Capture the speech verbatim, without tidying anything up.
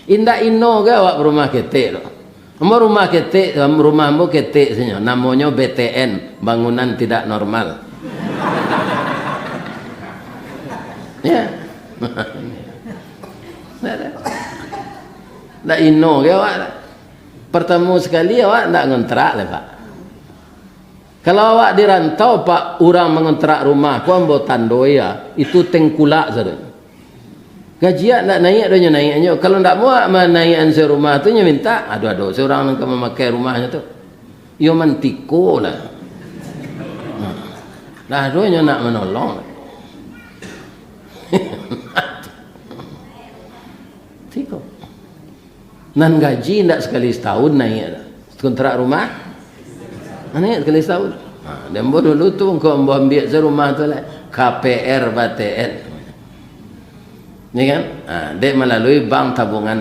Indak ino ge awak barumah ketek tu. Ambo rumah ketek, rumah ambo ketek sajo. Namonyo B T N, bangunan tidak normal. Ya. Ndak ado. Ndak ino ge awak. Partamo sakali awak ndak ngontrak lai, Pak. Kalau awak di rantau, Pak, urang mangontrak rumah, ko ambo tandoi, ya, itu tengkulak sajo. Gaji awak ndak naiak doh nyo naiaknyo. Kalau ndak muak manaiakan se rumah tu, nyo mintak, ado-ado se urang nan ka mamakai rumahnyo tu. Iyo mantiko lah. Nah, dah ado nyo nak manolong. Tiko. Nan gaji ndak sakali satahun naiak. Kontrak rumah, naiak sakali satahun. Ha, di ambo dulu tu, kok ambo ambiak se rumah tu lah. K P R B T N. Ya kan? Ha, dek malalui bank tabungan